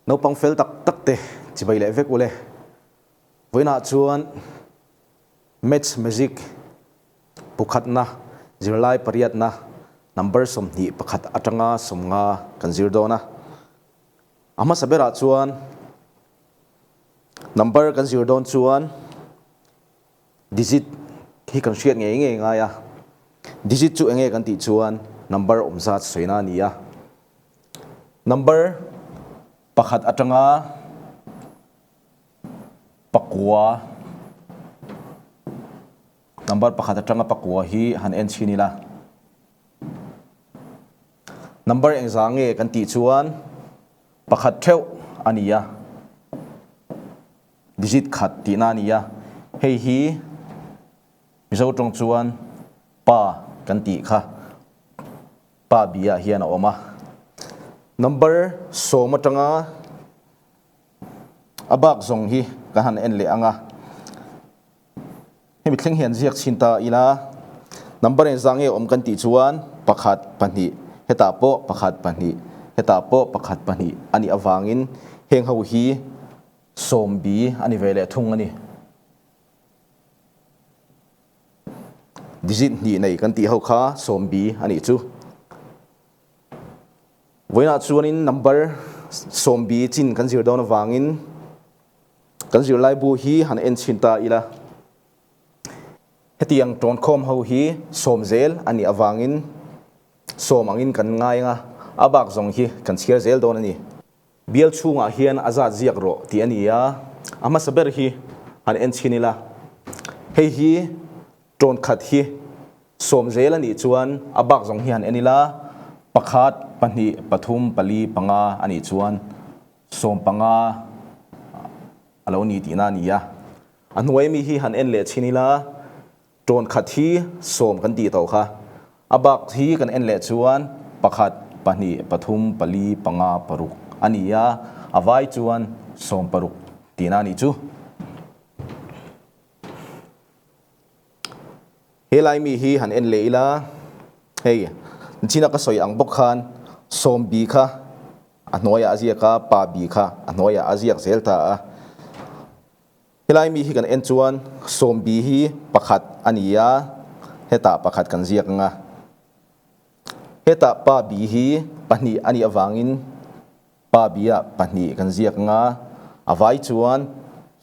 Naupang fel tak tak te chibai leh vek ule. Vawiinah chuan Maths Magic pukhatna zirlai pariatna number 21 atanga 50 kan zir dawn a. A hmasa berah chuan number kan zir dawn chuan Digit hi kan hriat ngei ngei ngai a, digit chu enge kan tih chuan number awm zat sawina a ni a. Number pakhat atanga pakua, number pakhat atanga pakua hi han en chhin ila. Number engzah nge kan tih chuan pakhat theuh a ni a. Digit khat tihna a ni a, hei hi Mizo tawng chuan pa kan tih kha pa bi ah hian a awm a. Number 10 atanga a bak zawng hi kan han en leh ang a, hemi thleng hian ziak chhin ta ila, number engzah nge awm kan tih chuan pakhat pahnih hetah pawh pakhat pahnih hetah pawh pakhat pahnih a nih avangin heng ho hi 70 a ni ve leh thung a ni. Digit hnih nei kan tih ho kha 70 a nih chu. Vawiinah chuanin number 70 chin kan zir dawn avangin kan zirlai bu hi han en chhin ta ila. Hetiang tawnkhawm ho hi 10 zel a nih avangin 10 angin kan ngai anga a bak zawng hi kan chhiar zel dawn a ni. Bial chhungah hian a zat ziak rawh tih a ni a, a hmasa ber hi han en chhin ila, hei hi tawn khat hi 10 zel a nih chuan a bak zawng hi han en ila, pakhat, pahnih, pathum, pali, panga a nih chuan 15 a lo ni tihna a ni a. A hnuai mi hi han en leh chhin ila, tawn khat hi 10 kan tih tawh kha, a bak hi kan en leh chuan pakhat, pahnih, pathum, pali, panga, paruk a ni a, a vai chuan 60 tihna a nih chu. He lai mi hi han en leh ila, hei china ka sawi ang bawk khan 70 kha a hnuaiah a ziak a, pa bi kha a hnuaiah a ziak zel ta a. Helai mi hi kan en chuan 70 hi pakhat a ni a, hetah pakhat kan ziak ang a. Hetah pa bi hi pahnih a nih avangin pa bi ah pahnih kan ziak ang a, a vai chuan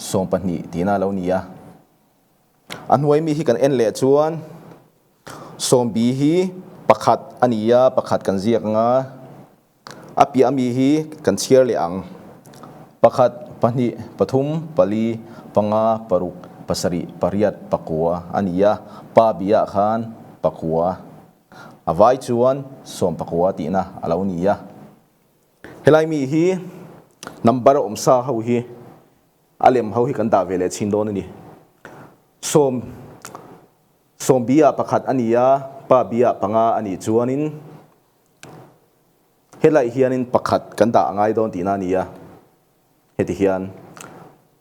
20 tihna a lo ni a. A hnuai mi hi kan en leh chuan 70 hi pakhat a ni a, pakhat kan ziak ang a. A piah mi hi kan chhiar leh ang. Pakhat, pahnih, pathum, pali, panga, paruk, pasarih, pariat, pakua a ni a, pa biah khan pakua. A vai chuan 10 tihna a lo ni a. Helai mi hi number awm sa ho hi a lem ho hi kan dah ve leh chhin dawn a ni. 10 biah pakhat a ni a, pa biah panga a nih chuanin Helai hianin pakhat kan dah a ngai dawn tihna a ni a, heti hian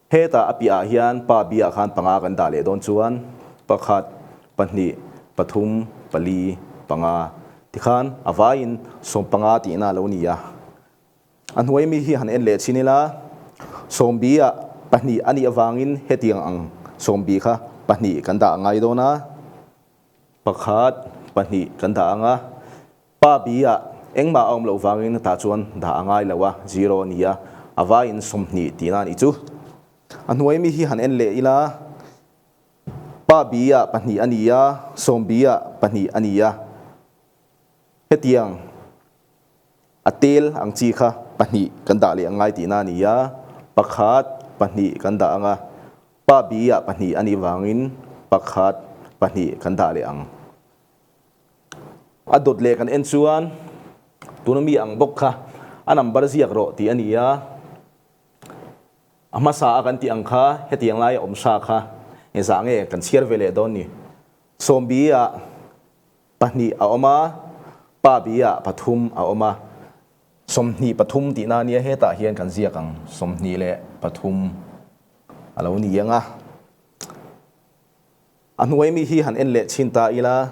hetah a piahah hian pa biah khan panga kan dah leh dawn chuan pakhat, pahnih, pathum, pali, panga tikhan a vaiin 15 tihna a lo ni a. A hnuai mi hi han en leh chhin ila, 70 ah pahnih a nih avangin hetiang ang 70 kha pahnih kan dah a ngai dawn a, pakhat, pahnih kan dah ang a. Pa bi ah engmah a awm loh vangin tah chuan dah a ngai lo a, zero a ni a, a vaiin 20 tihna a nih chu. A hnuai mi hi han en leh ila, pa bi ah pahnih a ni a, 10 bi ah pahnih a ni a, hetiang a tel ang chi kha pahnih kan dah leh a ngai tihna a ni a, pakhat, pahnih kan dah ang a, pa bi ah pahnih a nih vangin pakhat, pahnih kan dah leh ang. A dawt leh kan en chuan tuna mi ang bawk kha a number ziak rawh tih a ni a, a hmasa a kan tih ang kha hetiang laia awm sa kha engzah nge kan chhiar ve leh dawn ni. 70 ah pahnih a awm a, pa bi ah pathum a awm a, 23 tihna a nia hetah hian kan ziak ang 23 a lo ni ang a. A hnuai mi hi han en leh chhin ta ila,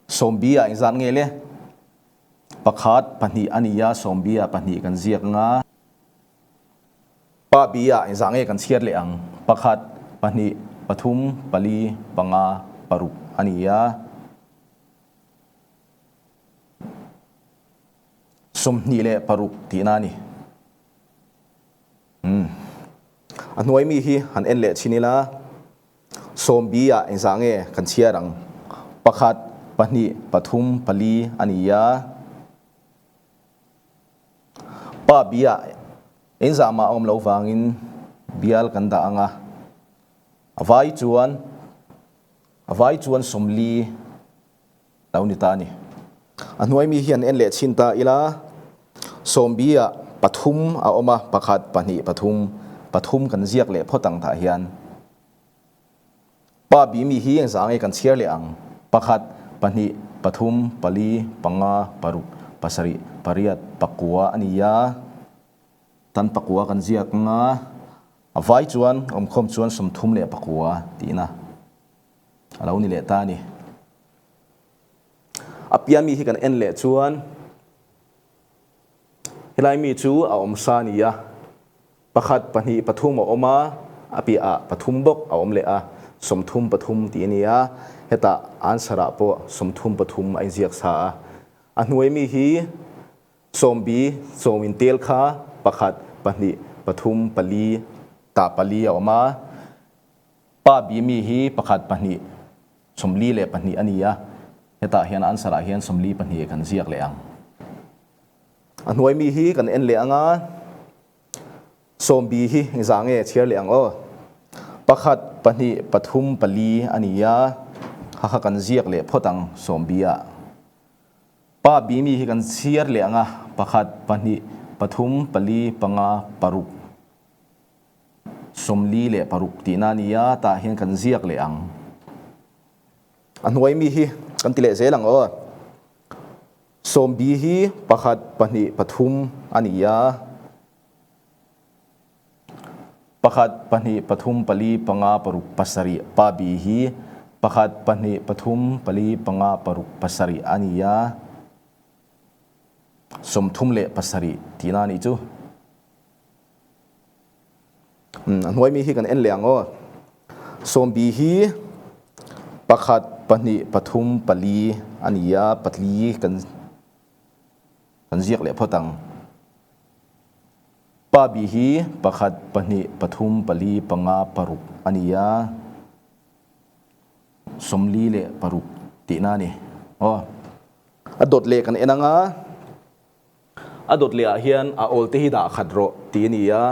70 ah engzat nge le? Pakhat, pahnih a ni a, 70 ah pahnih kan ziak ang a. Pa bi-ah engzah nge kan chhiar leh ang? Pakhat, pahnih, pathum, pali, panga, paruk a ni a. 26 tihna a ni. Umm. A hnuai mi hi han en leh chhin ila, 10 ah engzah nge kan chhiar ang? Pakhat, pahnih, pathum, pali a ni a. Pa bi-ah engzah mah a awm lo vangin bial kan dah ang a. A vai chuan, a vai chuan 40 lo ni ta a ni. A hnuai mi hian en leh chhin ta ila, 10 ah pathum a awm a, pakhat, pahnih, pathum, pathum kan ziak leh phawt ang tah hian. Pa bi mi hi engzah nge kan chhiar leh ang? Pakhat, pahnih, pathum, pali, panga, paruk, pasarih, pariat, pakua a ni a. Tan pakua kan ziak ang a, a vai chuan awmkhawm chuan 39 tihna a lo ni leh ta a ni. A pian mi hi kan en leh chuan helai mi chu a awm sa a ni a, pakhat, pahnih, pathum a awm a, a piahah pathum bawk a awm leh a, 33 tih a ni a, hetah answer ah pawh 33 a inziak sa a. A hnuai mi hi 10 sawm intel kha pakhat, pahnih, pathum, pali tah pali a awm a. Pa bi mi hi pakhat pahnih 42 a ni a, hetah hian answer ah hian 42 kan ziak leh ang. A hnuai mi hi kan en leh ang a, 10 hi engzah nge chhiar leh ang aw? Pakhat pahnih pathum pali a ni a, kha kha kan ziak leh phawt ang 10 ah. Pa bi mi hi kan chhiar leh ang a, pakhat pahnih pathum pali panga paruk. 46 tihna a ni a, tah hian kan ziak leh ang. A hnuai mi hi kan ti leh zel ang aw. 10 hi pakhat, pahnih, pathum a ni a. Pakhat, pahnih, pathum, pali, panga, paruk, pasarih. Pa bi hi pakhat, pahnih, pathum, pali, panga, paruk, pasarih a ni a. 37 tihna a nih chu. A hnuai mi hi kan en leh ang aw. 10 hi pakhat, pahnih, pathum, pali a ni a, patli kan kan ziak leh phawt ang. Pa bi hi pakhat, pahnih, pathum, pali, panga, paruk a ni a, 46 tihna a ni. Aw. A dawt leh kan en ang a. A dawt leh ah hian a awl te hi dah khat rawh tih a ni a.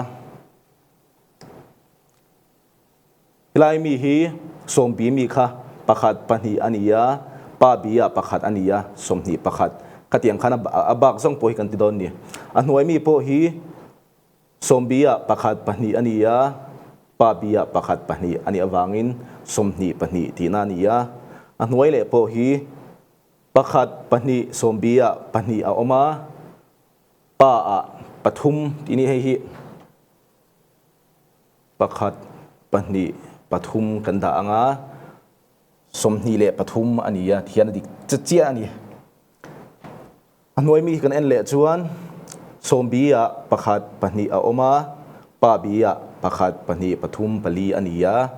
Helai mi hi 10 mi kha pakhat pahnih a ni a, pa bi ah pakhat a ni a, 21. Khatiang khan a bak zawng pawh hi kan ti dawn ni. A hnuai mi pawh hi 10 ah pakhat pahnih a ni a, pa bi ah pakhat pahnih a nih avangin 22 tihna a ni a. A hnuai leh pawh hi Pakhat, pahnih, 10 ah pahnih a awm a, pa ah pathum tih ni hei hi pakhat, pahnih, pathum kan dah ang a, 23 a ni a, thian a dik chiah a ni. A hnuai mi hi kan en leh chuan 10 ah pakhat, pahnih a awm a, pa bi ah pakhat, pahnih, pathum, pali a ni a,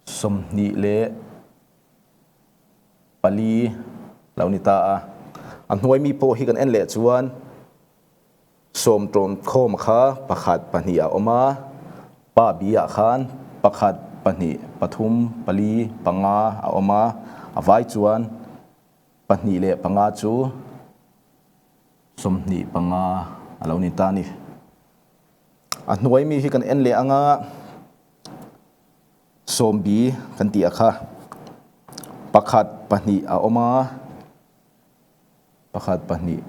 24 lo ni ta a. A hnuai mi pawh hi kan en leh chuan sawm tawm khawm kha pakhat pahnih a awm a, pa bi ah khan pakhat pahnih pathum pali panga a awm a, a vai chuan pahnih leh panga chu 25 a lo ni ta a ni. A hnuai mi hi kan en leh ang a. 10 kan tih a kha pakhat pahnih a awm a, pakhat pahnih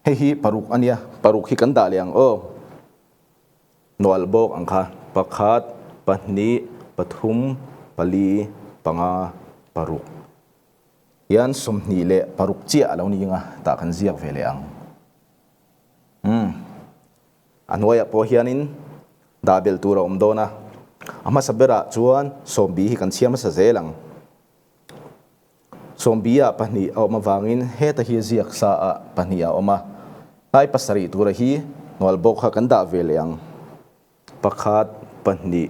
hei hi paruk a nia, paruk hi kan dah leh ang aw, nual bawk ang kha pakhat pahnih pathum pali panga paruk hian 26 chiah a lo ni ang a, tah kan ziak ve leh ang. Umm. A hnuaiah pawh hianin dah belh tur a awm dawn a, a hmasa berah chuan 10 hi kan chhiar hmasa zel ang. 10 ah pahnih a awm avangin heta hi ziak sa ah pahnih a awm a, hnai pasarih tura hi hnual bawk kha kan dah ve leh ang. Pakhat, pahnih,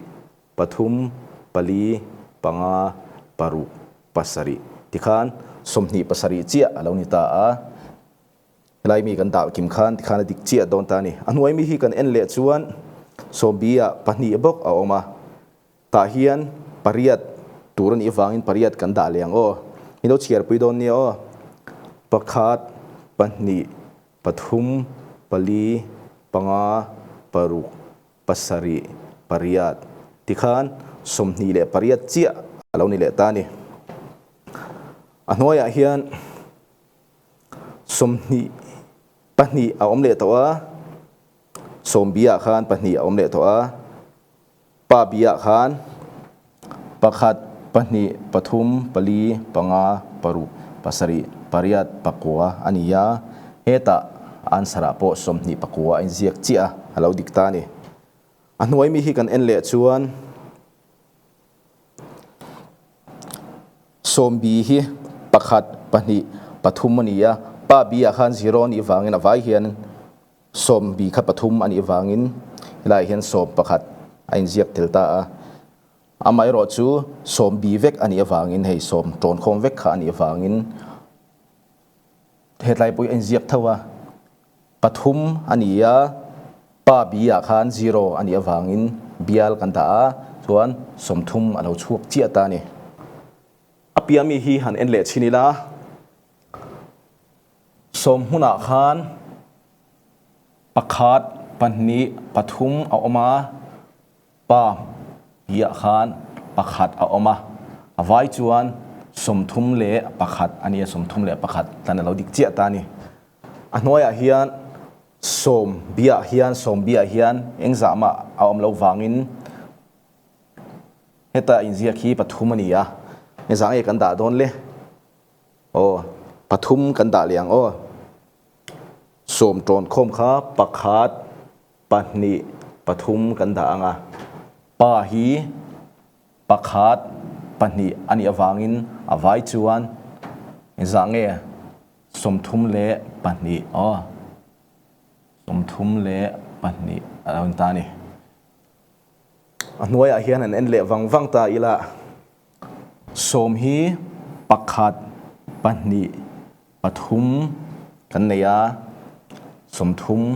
pathum, pali, panga, paruk, pasarih. Tikhan 27 chiah a lo ni ta a. Helai mi kan dah kim khan tikhan a dik chiah dawn ta a ni. A hnuai mi hi kan en leh chuan sawmbi ah pahnih bawk a awm a. Tah hian pariat tur a nih avangin pariat kan dah leh ang aw. Min lo chhiarpui dawn nia aw. Pakhat, pahnih, pathum, pali, panga, paruk, pasarih, pariat. Tikhan 28 chiah a lo ni leh ta a ni. A hnuaiah hian 22 a awm leh tawh a, sawmbiah khan pahnih a awm leh tawh a. Pa biah khan pakhat, pahnih, pathum, pali, panga, paruk, pasarih, pariat, pakua a ni a. Hetah answer ah pawh 29 a inziak chiah a, a lo dik ta a ni. A hnuai mi hi kan en leh chuan sawmbi hi pakhat, pahnih, pathum a ni a. Pa biah khan zero a nih vangin a vai hian Sawmbi kha pathum a nih vangin helaiah hian sawm pakhat a inziak tel ta a. Amaherawh chu sawmbi vek a nih avangin hei sawm tawnkhawm vek kha a nih avangin hetlai pawh hi a inziak tho a. Pathum a ni a, pa bi ah khan zero a nih avangin bial kan dah a, chuan 30 a lo chhuak chiah ta a ni. A piahmi hi han en leh chhin ila. Sawm hmunah khan pakhat, pahnih, pathum a awm a, pa piah khan pakhat a awm a, a vai chuan 31 a ni a, 31 tlan a lo dik chiah ta a ni. A hnuaiah hian sawm biah hian sawm biah hian engzah mah a awm loh vangin heta inziak hi pathum a ni a, engzah nge kan dah dawn le? Aw, pathum kan dah leh ang aw. Sawm tawn khawm kha pakhat, pahnih, pathum kan dah ang a. Pa hi pakhat, pahnih a nih avangin a vai chuan engzah nge 32 aw, 32 a lo ni ta a ni. A hnuaiah hian an en leh vang vang ta ila. Sawm hi pakhat, pahnih, pathum kan nei a, 30.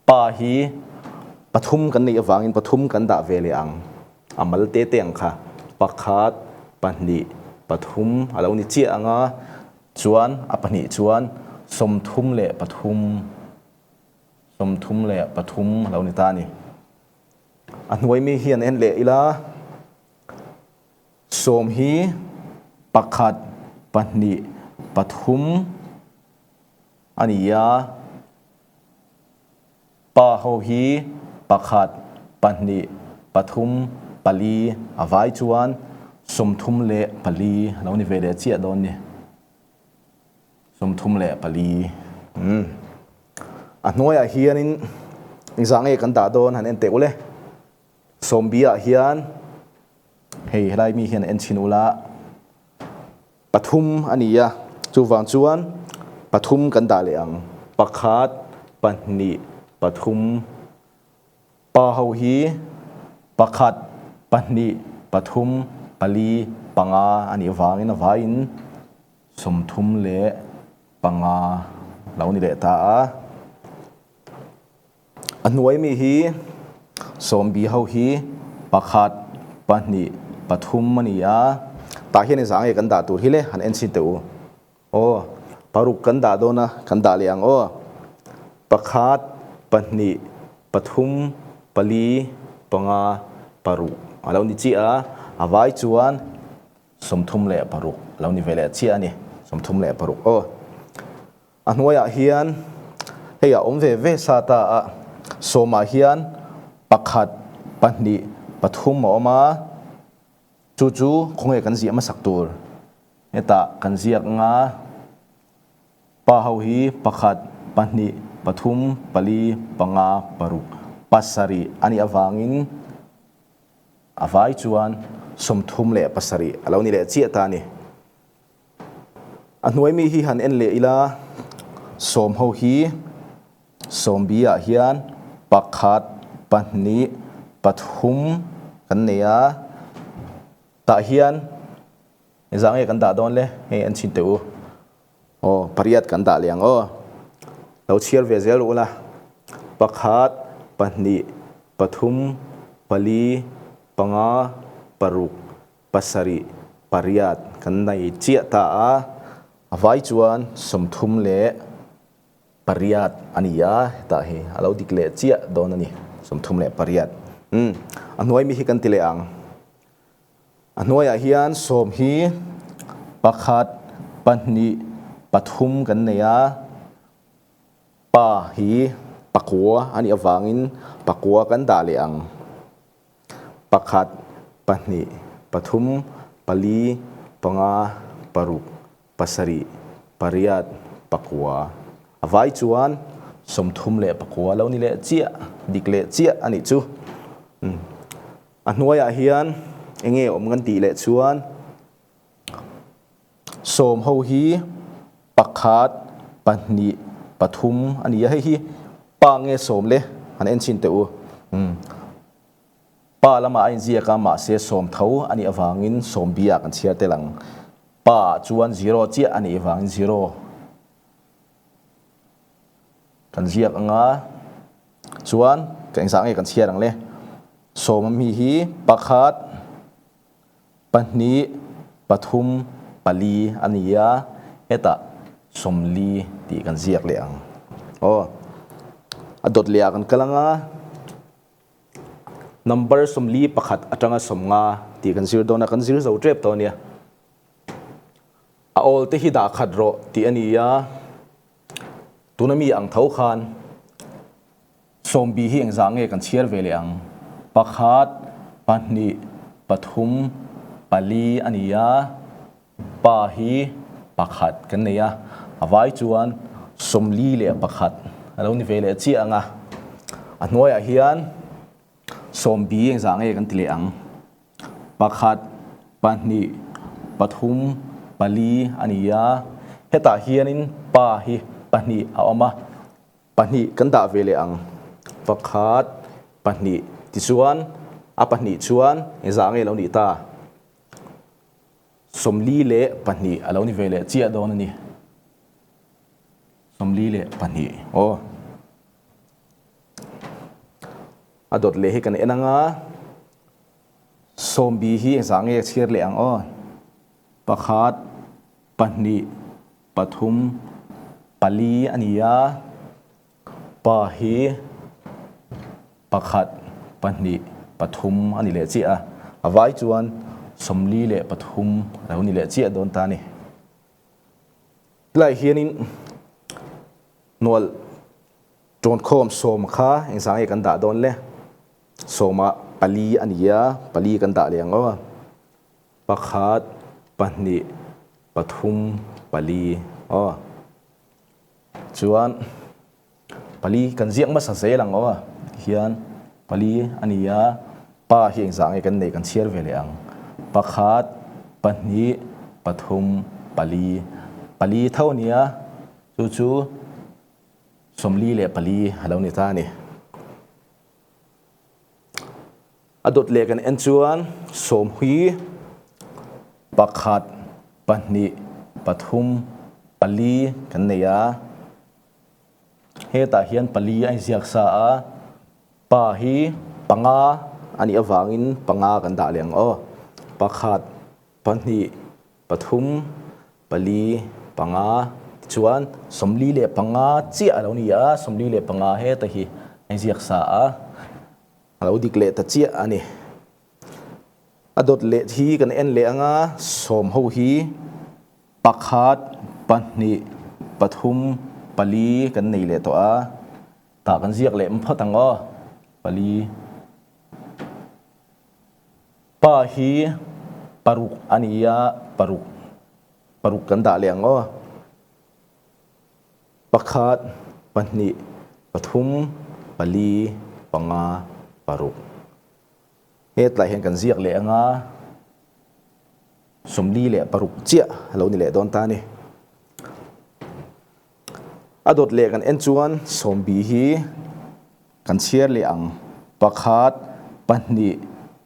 Pa hi pathum kan neih avangin pathum kan dah ve leh ang. A mal te te ang kha. Pakhat, pahnih, pathum a lo ni chiah ang a, chuan a pahnih chuan 33, 33 a lo ni ta a ni. A hnuai mi hian en leh ila, sawm hi pakhat, pahnih, pathum a ni a, pa ho hi pakhat, pahnih, pathum, pali a vai chuan 34 a lo ni ve leh chiah dawn ni. 34. Umm. A hnuaiah hianin engzah nge kan dah dawn han en teh ule. Sawmbi-ah hian hei helai mi hian en chhin ula pathum a ni a, chuvang chuan pathum kan dah leh ang. Pakhat, pahnih, pathum. Pa ho hi pakhat, pahnih, pathum, pali, panga a nih vangin a vaiin 35 lo ni leh ta a. A hnuai mi hi sawmbi ho hi pakhat, pahnih, pathum a ni a. Tah hian engzah nge kan dah tur hi le han en chhin teh u. Aw, paruk kan dah dawn a, kan dah leh ang aw. Pakhat, pahnih, pathum, pali, panga, paruk a lo ni chiah a. A vai chuan 36 lo ni ve leh chiah a ni. 36 aw. A hnuaiah hian hei a awm ve ve sa ta a, sawmah hian pakhat, pahnih, pathum a awm a, chu chu khawnge kan ziah hmasak tur? Hetah kan ziak nga pa ho hi pakhat, pahnih, pathum, pali, panga, paruk, pasarih a nih avangin A vai chuan 37 a lo ni leh chiah ta a ni. A hnuai mi hi han en leh ila, sawm ho hi sawmbi ah hian pakhat, Pahnih, pathum kan nei a, tah hian engzah nge kan dah dawn le? Hei en chhin teh u. Aw, pariat kan dah leh ang aw. Lo chhiar ve zel ula. Pakhat, pahnih, pathum, pali, panga, paruk, pasarih, pariat kan nei chiah ta a. A vai chuan 30 leh pariat a ni a, hetah hi a lo dik leh chiah dawn a ni, 38. Umm, a hnuai mi hi kan ti leh ang. A hnuaiah hian sawm hi pakhat, pahnih, pathum kan nei a, pa hi pakua a nih avangin pakua kan dah leh ang. Pakhat, pahnih, pathum, pali, panga, paruk, pasarih, pariat, pakua. A vai chuan 39 lo ni leh chiah, dik leh chiah a nih chu. A hnuaiah hian eng nge awm kan tih leh chuan sawm ho hi pakhat, pahnih, pathum a ni a, hei hi pa nge sawm le han en chhin teh u. Pa lamah a inziak a, mahse sawm tho a nih avangin sawm biak an chhiar tel ang. Pa ah chuan zero chiah a nih avangin zero kan ziak ang a, chuan ka engzah nge kan chhiar ang le? Sawm ami hi pakhat, pahnih, pathum, pali a ni a, hetah 40 tih kan ziak leh ang. Aw, a dawt leh ah kan kal ang a. Number 41 atanga 50 tih kan zir dawn a, kan zir zo tep tawh a nia. A awl te hi dah khat rawh tih a ni a, tuna mi ang tho khan sawmbi hi engzah nge kan chhiar ve leh ang? Pakhat, pahnih, pathum, pali a ni a, pa hi pakhat kan nei a, a vai chuan 41 a lo ni ve leh chiah ang a. A hnuaiah hian sawmbi engzah nge kan ti leh ang? Pakhat, pahnih, pathum, pali a ni a, hetah hianin pa hi pahnih a awm a, pahnih kan dah ve leh ang. Pakhat, pahnih tichuan a pahnih chuan engzah nge lo nih ta? 42 a lo ni ve leh chiah dawn a ni. 42 aw. A dawt leh hi kan en ang a. Sawmbi hi engzah nge a chhiar leh ang aw. Pakhat, pahnih, pathum, pali a ni a. Pa hi pakhat, pahnih, pathum a ni leh chiah a, a vai chuan 43 a lo ni leh chiah dawn ta a ni. Tilai hianin hnual tawnkhawm sawm kha engzah nge kan dah dawn le? Sawmah pali a ni a, pali kan dah leh ang aw. Pakhat, pahnih, pathum, pali aw. Chuan pali kan ziak hmasa zel ang aw hian pali a ni a, pa hi engzah nge kan nei kan chhiar ve leh ang. Pakhat, pahnih, pathum, pali, pali tho a ni a, chu chu 44 a lo ni ta a ni. A dawt leh kan en chuan sawm hi pakhat, pahnih, pathum, pali kan nei a. Hetah hian pali a inziak sa a, pa hi panga a nih avangin panga kan dah leh ang aw. Pakhat, pahnih, pathum, pali, panga tichuan 45 chiah a lo ni a, 45 heta hi a inziak sa a. A lo dik leh ta chiah a ni. A dawt leh hi kan en leh ang a, sawm ho hi pakhat, pahnih, pathum, pali kan nei leh tawh a, tah kan ziak leh phawt ang aw, pali. Pa hi paruk a ni a, paruk, paruk kan dah leh ang aw. Pakhat, pahnih, pathum, pali, panga, paruk. Hetlai hian kan ziak leh anga 46 chiah a lo ni leh dawn ta a ni. A dawt leh kan en chuan sawmbi hi kan chhiar leh ang. Pakhat, pahnih,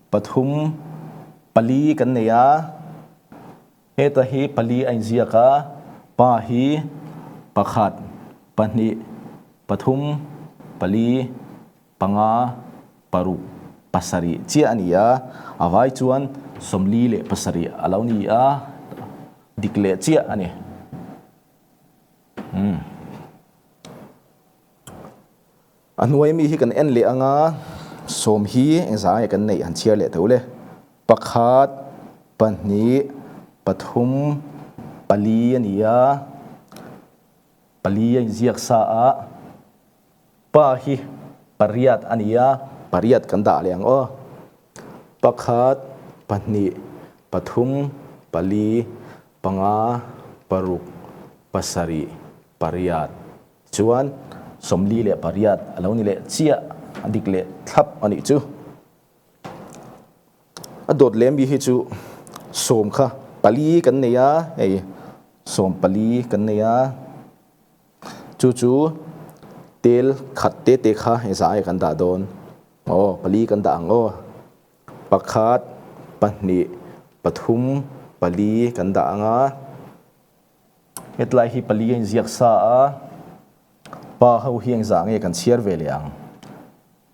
pathum, pali kan nei a. Heta hi pali a inziak a, pa hi pakhat, pahnih, pathum, pali, panga, paruk, pasarih chiah a ni a, a vai chuan 47 a lo ni a, dik leh chiah a ni. Umm. A hnuai mi hi kan en leh anga sawm hi engzah nge kan neih han chhiar leh tho le. Pakhat, pahnih, pathum, pali a ni a, pali a inziak sa a, pa hi pariat a ni a, pariat kan dah leh ang aw. Pakhat, pahnih, pathum, pali, panga, paruk, pasarih, pariat. Chuan 48 a lo ni leh chiah, a dik leh thlap a nih chu. A dawt lem bi hi chu sawm kha pali kan nei a, hei sawm pali kan nei a, chu chu tel khat te te kha hei zah nge kan dah dawn, aw pali kan dah ang aw, pakhat, pahnih, pathum, pali kan dah ang a. Hetlai hi pali a inziak sa a, pa ho hi engzah nge kan chhiar ve leh ang?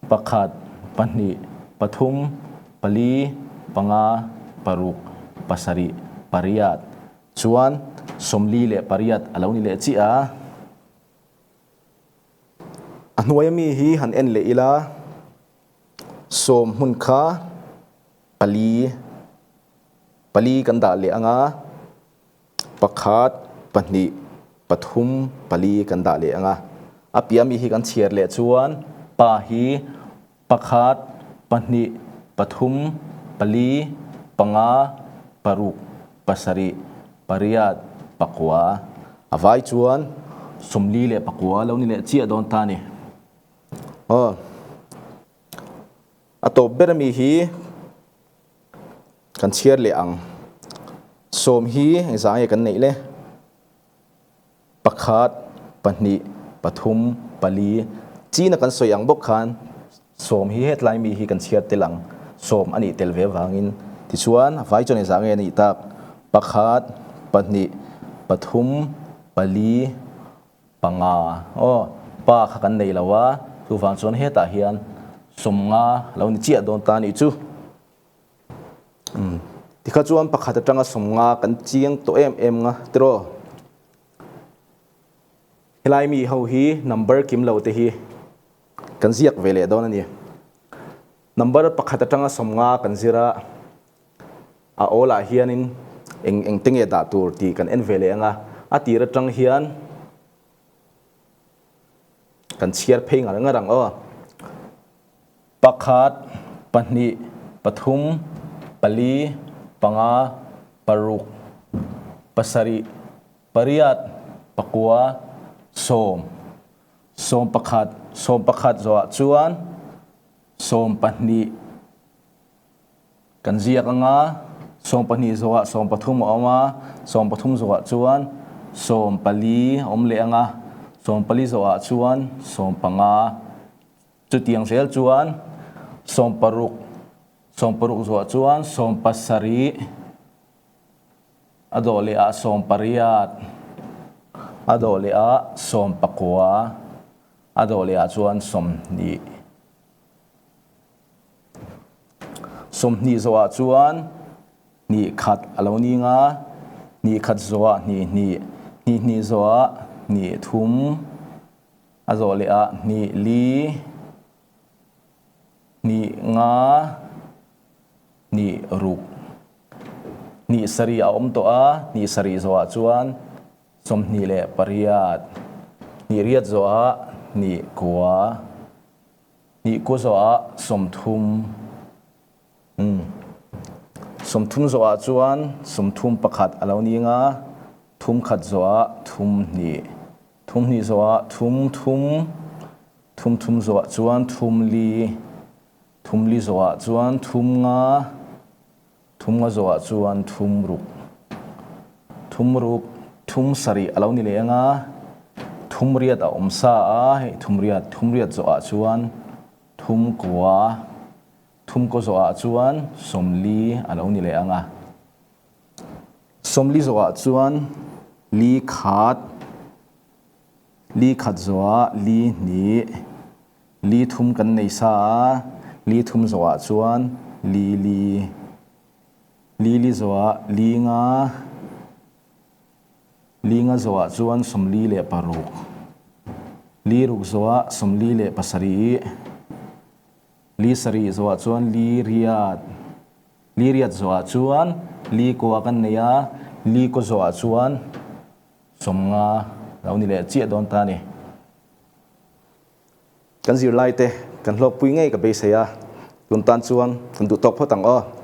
Pakhat, pahnih, pathum, pali, panga, paruk, pasarih, pariat. Chuan 48 a lo ni leh chiah a. A hnuaia mi hi han en leh ila, sawm hmun kha pali, pali kan dah leh ang a. Pakhat, pahnih, pathum, pali kan dah leh ang a. A piah mi hi kan chhiar leh chuan pa hi pakhat, pahnih, pathum, pali, panga, paruk, pasarih, pariat, pakua. A vai chuan 49 lo ni leh chiah dawn ta a ni. Aw. A tawp ber ami hi Kan chhiar leh ang. Sawm hi engzah nge kan neih le? Pakhat, pahnih, pathum, pali, China kan sawi ang bawk khan sawm hi hetlai mi hi kan chhiar tel ang. Sawm a nih tel ve avangin. Tichuan, vai chuan engzah nge a nih tak? Pakhat, pahnih, pathum, pali, panga. Aw, pa kha kan nei lo a, chuvang chuan hetah hian 50 lo ni chiah dawn ta a nih chu. Tikha chuan pakhat atanga 50 kan chiang tawh em em nga tiraw. Helai mi ho hi number kim lo te hi kan ziak ve leh dawn a ni. Number pakhat atanga 50 kan zir a, a awl ah hianin eng eng te nge dah tur tih kan en ve leh anga, a tir atang hian kan chhiar phei ngar ngar ang aw. Pakhat, pahnih, pathum, pali, panga, paruk, pasarih, pariat, pakua, sawm, sawmpakhat, sawmpakhat zawhah chuan sawmpahnih kan ziak anga, sawmpahnih zawhah sawmpathum a awm a, sawmpathum zawhah chuan sawmpali a awm leh anga, sawmpali zawhah chuan sawmpanga. Chutiang zel chuan sawmparuk, sawmparuk zuah chuan sawmpasarih, a dawh leh ah sawmpariat, a dawh leh ah sawmpakua, a dawh leh ah chuan sawmhnih. 20 zawhah chuan hnih khat a lo ni nga, hnih khat zawhah hnih hnih, hnih hnih zawhah hnih thum, A zawh leh ah hnih li, hnih nga, hnih ruk, hnih sarih a awm tawh a, hnih sarih zawh ah chuan 28, hnih riat zawh ah hnih kua, hnih kua zawh ah 30, umm, 30 zawh ah chuan 31 a lo ni nga, thum khat zawh ah thum hnih. Thum hnih zawhah thum thum, thum thum zawhah chuan thum li, thum li zawhah chuan thum nga, thum nga zawhah chuan thum ruk, thum ruk, thum sarih a lo ni leh anga, thum riat a awm sa a, hei thum riat, thum riat zawhah chuan. Thum kua, thum kaw zawhah chuan 40 a lo ni leh ang a. 40 zawhah chuan li khat, li khat zawhah li hnih, li thum kan nei sa a, li thum zawhah chuan li li, li li zawhah li nga, Li nga zawhah chuan 46, li ruk zawhah 47, li sarih zawhah chuan li riat, li riat zawhah chuan li kua kan nei a, li kaw zawhah chuan 50 lo ni leh chiah dawn ta a ni. Kan zirlaite kan hlawkpui ngei ka beisei a, tun tan chuan kan duh tawk phawt ang aw.